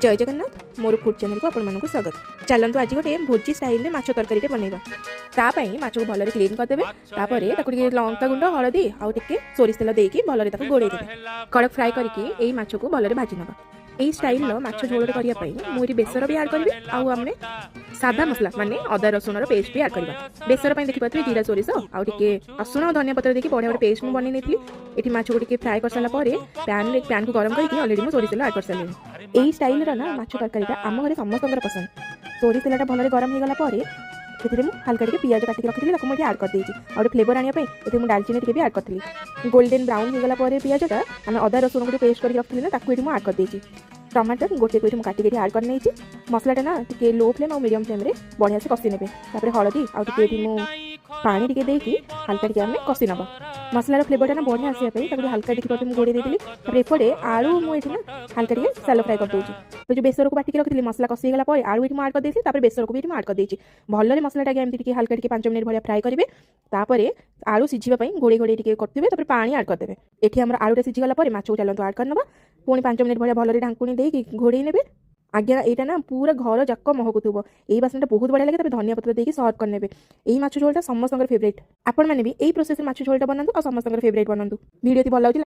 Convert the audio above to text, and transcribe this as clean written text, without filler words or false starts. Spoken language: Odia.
ଜୟ ଜଗନ୍ନାଥ, ମୋର ଫୁଡ୍ ଚ୍ୟାନେଲକୁ ଆପଣମାନଙ୍କୁ ସ୍ୱାଗତ। ଚାଲନ୍ତୁ, ଆଜି ଗୋଟେ ଭୋଜି ଷ୍ଟାଇଲରେ ମାଛ ତରକାରୀଟେ ବନେଇବା। ତା ପାଇଁ ମାଛକୁ ଭଲରେ କ୍ଲିନ୍ କରିଦେବେ। ତାପରେ ତାକୁ ଟିକେ ଲଙ୍କା ଗୁଣ୍ଡ, ହଳଦୀ ଆଉ ଟିକେ ସୋରିଷ ତେଲ ଦେଇକି ଭଲରେ ତାକୁ ଗୋଳେଇ ଦେବେ। କଡ଼କ ଫ୍ରାଏ କରିକି ଏଇ ମାଛକୁ ଭଲରେ ଭାଜି ନେବା। ଏଇ ଷ୍ଟାଇଲର ମାଛ ଝୋଳରେ କରିବା ପାଇଁ ମୁଁ ଏଠି ବେସର ବି ଆଡ଼୍ କରିବି ଆଉ ଆମେ ସାଦା ମସଲା, ମାନେ ଅଦା ରସୁଣର ପେଷ୍ଟ ବି ଆଡ଼୍ କରିବା। ବେସର ପାଇଁ ଦେଖିପାରୁଥିବେ, ଜିରା, ସୋରିଷ ଆଉ ଟିକେ ରସୁଣ ଆଉ ଧନିଆ ପତ୍ର ଦେଇକି ବଢ଼ିଆ ଗୋଟେ ପେଷ୍ଟ ମୁଁ ବନେଇ ନେଇଥିଲି। ଏଠି ମାଛକୁ ଟିକେ ଫ୍ରାଏ କରିସାରିଲା ପରେ ପ୍ୟାନ୍କୁ ଗରମ କରିକି ଅଲରେଡ଼ି ମୁଁ ସୋରିଷ ତେଲ ଆଡ଼୍ କରିସାରିଲିଣି। ଏଇ ଷ୍ଟାଇଲର ନା ମାଛ ତରକାରୀଟା ଆମ ଘରେ ସମସ୍ତଙ୍କର ପସନ୍ଦ। ସୋରିଷ ତେଲଟା ଭଲରେ ଗରମ ହେଇଗଲା ପରେ ସେଥିରେ ମୁଁ ହାଲକା ଟିକେ ପିଆଜ କାଟିକି ରଖିଥିଲି, ତାକୁ ମୁଁ ଏଠି ଆଡ଼୍ କରିଦେଇଛି। ଆଉ ଗୋଟେ ଫ୍ଲେଭର ଆଣିବା ପାଇଁ ଏଥିରେ ମୁଁ ଡାଲଚିନି ଟିକେ ବି ଆଡ଼୍ କରିଥିଲି। ଗୋଲ୍ଡେନ୍ ବ୍ରାଉନ୍ ହେଇଗଲା ପରେ ପିଆଜଟା, ଆମେ ଅଦା ରସୁଣକୁ ଯେଉଁ ପେଷ୍ଟ କରିକି ରଖିଥିଲି ନା, ତାକୁ ଏଠି ମୁଁ ଆଡ଼୍ କରିଦେଇଛି। ଟମାଟର ଗୋଟେକୁ ଏଠି ମୁଁ କାଟିକି ଏଠି ଆଡ଼୍ କରିନେଇଛି। ମସଲାଟା ନା ଟିକେ ଲୋ ଫ୍ଲେମ୍ ଆଉ ମିଡ଼ିୟମ୍ ଫ୍ଲେମ୍ରେ ବଢ଼ିଆ ସେ କଷି ନେବେ। ତାପରେ ହଳଦୀ ଆଉ ଟିକେ ଏଠି ମୁଁ ପାଣି ଟିକେ ଦେଇକି ହାଲକା ଟିକେ ଆମେ କଷି ନେବା। ମସଲାର ଫ୍ଲେଭରଟା ନା ବଢ଼ିଆ ଆସିବା ପାଇଁ ତାକୁ ଟିକେ ହାଲକା ଟିକେ ମୁଁ ଘୋଡ଼େଇ ଦେଇଥିଲି। ତାପରେ ଏପଟେ ଆଳୁ ମୁଁ ଏଠି ନା ହାଲକା ଟିକେ ସାଲୋ ଫ୍ରାଏ କରିଦେଉଛି। ଯେଉଁ ବେସରକୁ ବାଟିକି ରଖିଥିଲି, ମସଲା କଷି ହେଇଗଲା ପରେ ଆଳୁ ଏଠି ମୁଁ ଆଡ଼୍ କରିଦେଇଥିଲି। ତାପରେ ବେସରକୁ ବି ଏଠି ମୁଁ ଆଡ଼୍ କରିଦେଇଛି। ଭଲରେ ମସଲାଟା ଏମିତି ଟିକେ ହାଲକା ଟିକେ 5 ମିନିଟ୍ ଭଳିଆ ଫ୍ରାଏ କରିବେ। ତାପରେ ଆଳୁ ସିଝିବା ପାଇଁ ଘୋଡ଼େଇ ଘୋଡ଼େଇ ଟିକେ କରୁଥିବେ। ତାପରେ ପାଣି ଆଡ଼୍ କରିଦେବେ। ଏଠି ଆମର ଆଳୁଟା ସିଝିଗଲା ପରେ ମାଛକୁ ଚାଲନ୍ତୁ ଆଡ଼୍ କରିନେବା। ପୁଣି 5 ମିନିଟ୍ ଭଳିଆ ଭଲରେ ଢାଙ୍କୁଣି ଦେଇକି ଘୋଡ଼େଇ ନେବେ। ଆଜ୍ଞା, ଏଇଟା ନା ପୁରା ଘର ଯାକ ମହକୁଥିବ। ଏଇ ବାସ୍ନାଟା ବହୁତ ବଢ଼ିଆ ଲାଗେ। ତାପରେ ଧନିଆ ପତ୍ର ଦେଇକି ସର୍ଭ କରିନେବେ। ଏଇ ମାଛ ଝୋଳଟା ସମସ୍ତଙ୍କର ଫେଭରେଟ୍। ଆପଣମାନେ ବି ଏଇ ପ୍ରୋସେସରେ ମାଛ ଝୋଳଟା ବନାନ୍ତୁ ଆଉ ସମସ୍ତଙ୍କର ଫେଭରେଟ୍ ବନାନ୍ତୁ। ଭିଡ଼ିଓଟି ଭଲ ଲାଗୁଛି